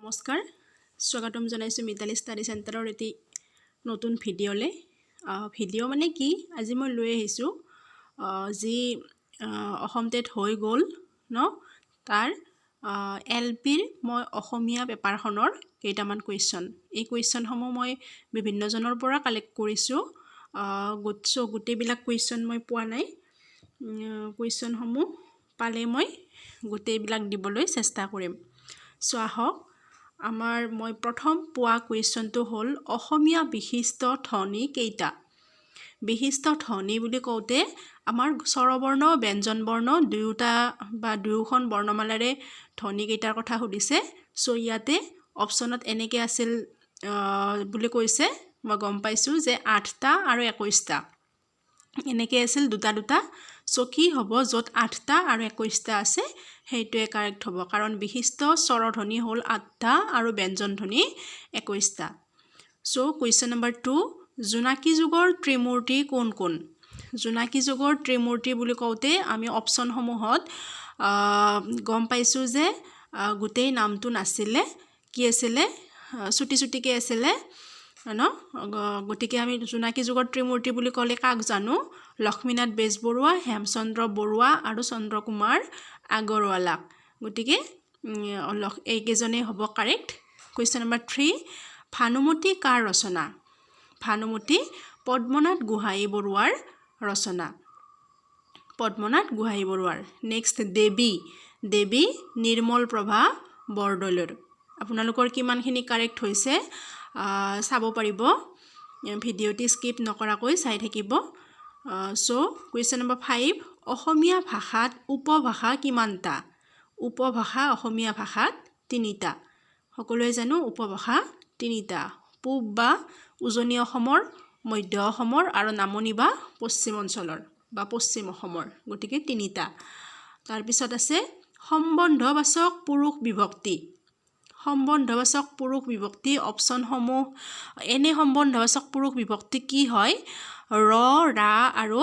নমস্কাৰ, স্বাগতম জনাইছোঁ মিতালী ষ্টাডি চেণ্টাৰৰ এটি নতুন ভিডিঅ'লৈ। ভিডিঅ' মানে কি, আজি মই লৈ আহিছোঁ যি অসম টেট হৈ গ'ল ন, তাৰ এল পিৰ মই অসমীয়া পেপাৰখনৰ কেইটামান কুৱেশ্যন। এই কুৱেশ্যনসমূহ মই বিভিন্নজনৰ পৰা কালেক্ট কৰিছোঁ। চ' গোটেইবিলাক কুৱেশ্যন মই পোৱা নাই। কুৱেশ্যনসমূহ পালে মই গোটেইবিলাক দিবলৈ চেষ্টা কৰিম। চ' আহক, আমাৰ মই প্ৰথম পোৱা কুৱেশ্যনটো হ'ল, অসমীয়া বিশিষ্ট ধ্বনি কেইটা? বিশিষ্ট ধ্বনি বুলি কওঁতে আমাৰ স্বৰবৰ্ণ, ব্যঞ্জন বৰ্ণ দুয়োটা বা দুয়োখন বৰ্ণমালাৰে ধ্বনিকেইটাৰ কথা সুধিছে। চ' ইয়াতে অপশ্যনত এনেকৈ আছিল বুলি কৈছে। মই গম পাইছোঁ যে আঠটা আৰু 21টা এনেকৈ আছিল, দুটা দুটা। চ' কি হ'ব? য'ত আঠটা আৰু 21টা আছে, সেইটোৱে কাৰেক্ট হ'ব, কাৰণ বিশিষ্ট স্বৰধ্বনি হ'ল আঠটা আৰু ব্যঞ্জন ধ্বনি 21টা। চ' কুৱেশ্যন নম্বৰ 2, জোনাকী যুগৰ ত্ৰিমূৰ্তি কোন কোন? জোনাকী যুগৰ ত্ৰিমূৰ্তি বুলি কওঁতে আমি অপশ্যনসমূহত গম পাইছোঁ যে গোটেই নামটো নাছিলে। কি আছিলে? চুটি চুটিকৈ আছিলে ন। গতিকে আমি জোনাকী যুগৰ ত্ৰিমূৰ্তি বুলি ক'লে কাক জানো? লক্ষ্মীনাথ বেজবৰুৱা, হেমচন্দ্ৰ বৰুৱা আৰু চন্দ্ৰকুমাৰ আগৰৱালাক। গতিকে এইকেইজনেই হ'ব কাৰেক্ট। কুৱেশ্যন নম্বৰ 3, ভানুমতী কাৰ ৰচনা? ভানুমতী পদ্মনাথ গোহাঁই বৰুৱাৰ ৰচনা, পদ্মনাথ গোহাঁই বৰুৱাৰ। নেক্সট দেৱী, দেৱী নিৰ্মল প্ৰভা বৰদলৈৰ। আপোনালোকৰ কিমানখিনি কাৰেক্ট হৈছে চাব পাৰিব, ভিডিঅ'টি স্কিপ নকৰাকৈ চাই থাকিব। চ' কুৱেশ্যন নম্বৰ 5, অসমীয়া ভাষাত উপভাষা কিমানটা? উপভাষা অসমীয়া ভাষাত তিনিটা। সকলোৱে জানো, উপভাষা তিনিটা: পূব বা উজনি অসমৰ, মধ্য অসমৰ আৰু নামনি বা পশ্চিম অঞ্চলৰ বা পশ্চিম অসমৰ। গতিকে তিনিটা। তাৰপিছত আছে সম্বন্ধবাচক পুৰুষ বিভক্তি। সম্বন্ধবাচক পুৰুষ বিভক্তি অপশ্যনসমূহ এনে। সম্বন্ধবাচক পুৰুষ বিভক্তি কি হয়? ৰ, ৰা আৰু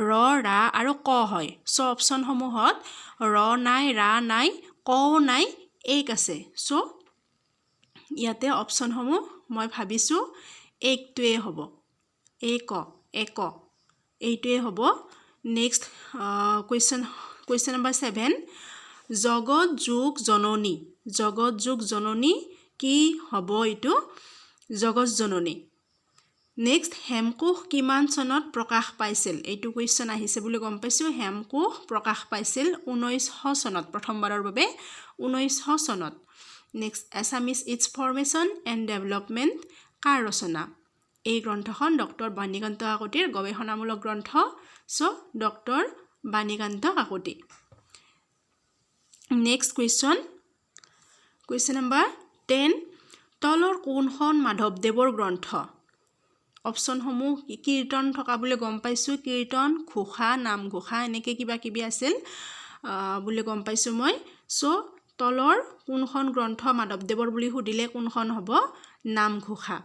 ৰ, ৰা আৰু ক হয়। চ' অপশ্যনসমূহত ৰ নাই, ৰা নাই, কও নাই, এক আছে। চ' ইয়াতে অপশ্যনসমূহ মই ভাবিছোঁ একটোৱে হ'ব, এক, এক, এইটোৱে হ'ব। নেক্সট কুৱেশ্যন, কুৱেশ্যন নম্বৰ 7, জগত যুগ জননী। জগত যুগ জননী কি হ'ব এইটো? জগত জননী। নেক্সট, হেমকোষ কিমান চনত প্ৰকাশ পাইছিল? এইটো কুৱেশ্যন আহিছে বুলি গম পাইছোঁ। হেমকোষ প্ৰকাশ পাইছিল 1900 চনত, প্ৰথমবাৰৰ বাবে 1900 চনত। Next, Assamese Its Formation and Development কাৰ ৰচনা? এই গ্ৰন্থখন ডক্টৰ বাণীকান্ত কাকতিৰ গৱেষণামূলক গ্ৰন্থ। চ' doctor Banikanta Kakati. Next question, question number 10, তলৰ কোনখন মাধৱদেৱৰ গ্ৰন্থ? অপশ্যনসমূহ কীৰ্তন থকা বুলি গম পাইছোঁ। কীৰ্তন, ঘোষা, নামঘোষা, এনেকৈ কিবা কিবি আছিল বুলি গম পাইছোঁ মই। চ' তলৰ কোনখন গ্ৰন্থ মাধৱদেৱৰ বুলি সুধিলে কোনখন হ'ব? নামঘোষা।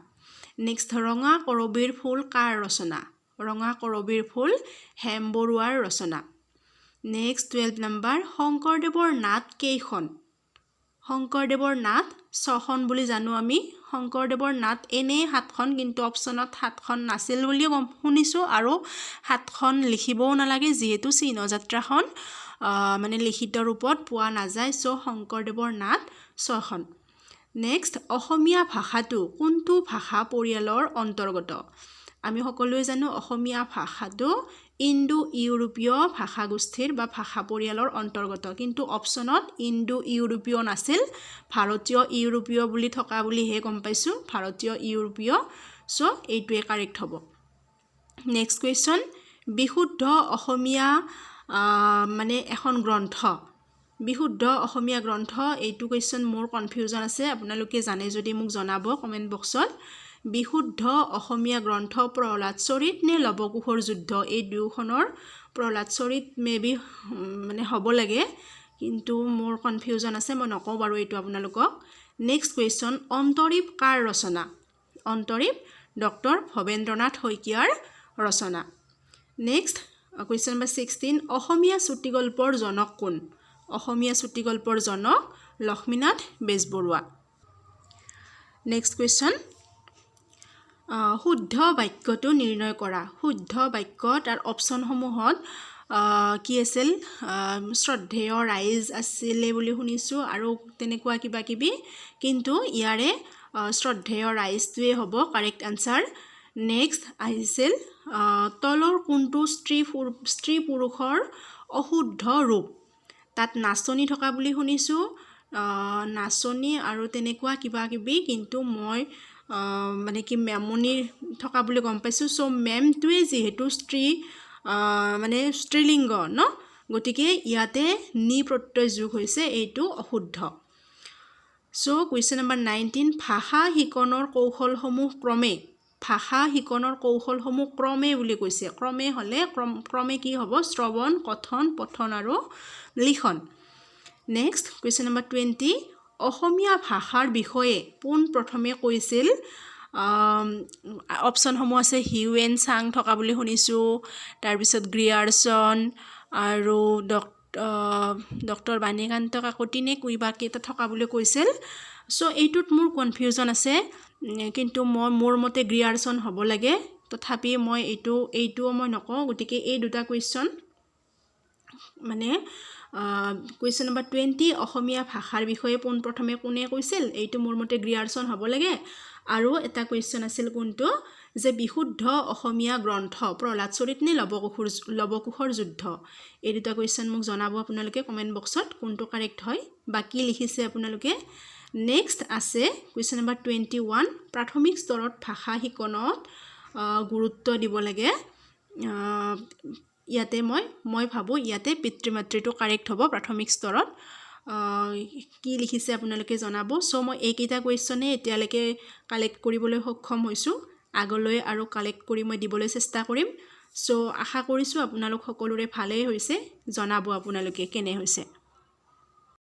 নেক্সট, ৰঙা কৰবীৰ ফুল কাৰ ৰচনা? ৰঙা কৰবীৰ ফুল হেম বৰুৱাৰ ৰচনা। নেক্সট 12 নম্বৰ, শংকৰদেৱৰ নাট কেইখন? শংকৰদেৱৰ নাট ছখন বুলি জানো আমি। শংকৰদেৱৰ নাট এনেই সাতখন, কিন্তু অপশ্যনত সাতখন নাছিল বুলিও গম শুনিছোঁ। আৰু সাতখন লিখিবও নালাগে, যিহেতু চিহ্নযাত্ৰাখন মানে লিখিত ৰূপত পোৱা নাযায়। চ' শংকৰদেৱৰ নাট ছখন। নেক্সট, অসমীয়া ভাষাটো কোনটো ভাষা পৰিয়ালৰ অন্তৰ্গত? আমি সকলোৱে জানো, অসমীয়া ভাষাটো ইণ্ডো ইউৰোপীয় ভাষাগোষ্ঠীৰ বা ভাষা পৰিয়ালৰ অন্তৰ্গত। কিন্তু অপশ্যনত ইণ্ডো ইউৰোপীয় নাছিল, ভাৰতীয় ইউৰোপীয় বুলি থকা বুলিহে গম পাইছোঁ, ভাৰতীয় ইউৰোপীয়। চ' এইটোৱে কাৰেক্ট হ'ব। নেক্সট কুৱেশ্যন, বিশুদ্ধ অসমীয়া মানে এখন গ্ৰন্থ, বিশুদ্ধ অসমীয়া গ্ৰন্থ। এইটো কুৱেশ্যন মোৰ কনফিউজন আছে। আপোনালোকে জানে যদি মোক জনাব কমেণ্ট বক্সত। বিশুদ্ধ অসমীয়া গ্ৰন্থ প্ৰহ্লাদ চৰিত নে লৱকুশৰ যুদ্ধ? এই দুয়োখনৰ প্ৰহ্লাদ চৰিত মে বি মানে হ'ব লাগে, কিন্তু মোৰ কনফিউজন আছে। মই নকওঁ বাৰু এইটো আপোনালোকক। নেক্সট কুৱেশ্যন, অন্তৰীপ কাৰ ৰচনা? অন্তৰীপ ডক্টৰ ভৱেন্দ্ৰনাথ শইকীয়াৰ ৰচনা। নেক্সট কুৱেশ্যন নম্বৰ 16, অসমীয়া চুটিগল্পৰ জনক কোন? অসমীয়া চুটিগল্পৰ জনক লক্ষ্মীনাথ বেজবৰুৱা। নেক্সট কুৱেশ্যন, শুদ্ধ বাক্যটো নিৰ্ণয় কৰা। শুদ্ধ বাক্য তাৰ অপশ্যনসমূহত কি আছিল? শ্ৰদ্ধেয় ৰাইজ আছিলে বুলি শুনিছোঁ আৰু তেনেকুৱা কিবা কিবি, কিন্তু ইয়াৰে শ্ৰদ্ধেয় ৰাইজটোৱে হ'ব কাৰেক্ট আনচাৰ। নেক্সট আহিছিল, তলৰ কোনটো স্ত্ৰী পুৰুষৰ অশুদ্ধ ৰূপ? তাত নাচনী থকা বুলি শুনিছোঁ, নাচনী আৰু তেনেকুৱা কিবা কিবি, কিন্তু মই মানে কি মেমনি থকা বুলি গম পাইছোঁ। চ' মেমটোৱে যিহেতু স্ত্ৰী, মানে স্ত্ৰীলিংগ ন, গতিকে ইয়াতে নি প্ৰত্যয় যোগ হৈছে, এইটো অশুদ্ধ। চ' কুৱেশ্যন নম্বৰ 19, ভাষা শিকনৰ কৌশলসমূহ ক্ৰমে। ভাষা শিকনৰ কৌশলসমূহ ক্ৰমে বুলি কৈছে। ক্ৰমে হ'লে ক্ৰমে কি হ'ব? শ্ৰৱণ, কথন, পঠন আৰু লিখন। নেক্সট কুৱেশ্যন নম্বৰ 20, অসমীয়া ভাষাৰ বিষয়ে পোনপ্ৰথমে কৈছিল? অপশ্যনসমূহ আছে, হিউৱেন চাং থকা বুলি শুনিছোঁ, তাৰপিছত গ্ৰিয়াৰচন আৰু ডক্টৰ বাণীকান্ত কাকতি নে কিবা কেইটা থকা বুলি কৈছিল। চ' এইটোত মোৰ কনফিউজন আছে, কিন্তু মই মোৰ মতে গ্ৰিয়াৰচন হ'ব লাগে। তথাপি মই এইটোও মই নকওঁ। গতিকে এই দুটা কুৱেশ্যন, মানে কুৱেশ্যন নম্বৰ 20, অসমীয়া ভাষাৰ বিষয়ে পোনপ্ৰথমে কোনে কৈছিল, এইটো মোৰ মতে গ্ৰিয়াৰচন হ'ব লাগে। আৰু এটা কুৱেশ্যন আছিল কোনটো যে বিশুদ্ধ অসমীয়া গ্ৰন্থ প্ৰহ্লাদ চৰিত নে লৱকুশৰ যুদ্ধ? এই দুটা কুৱেশ্যন মোক জনাব আপোনালোকে কমেণ্ট বক্সত, কোনটো কাৰেক্ট হয় বা কি লিখিছে আপোনালোকে। নেক্সট আছে কুৱেশ্যন নম্বৰ 21, প্ৰাথমিক স্তৰত ভাষা শিকনত গুৰুত্ব দিব লাগে। ইয়াতে মই ভাবোঁ ইয়াতে পিতৃ মাতৃটো কাৰেক্ট হ'ব। প্ৰাথমিক স্তৰত কি লিখিছে আপোনালোকে জনাব। চ' মই এইকেইটা কুৱেশ্যনেই এতিয়ালৈকে কালেক্ট কৰিবলৈ সক্ষম হৈছোঁ। আগলৈ আৰু কালেক্ট কৰি মই দিবলৈ চেষ্টা কৰিম। চ' আশা কৰিছোঁ আপোনালোক সকলোৰে ভালেই হৈছে। জনাব আপোনালোকে কেনে হৈছে।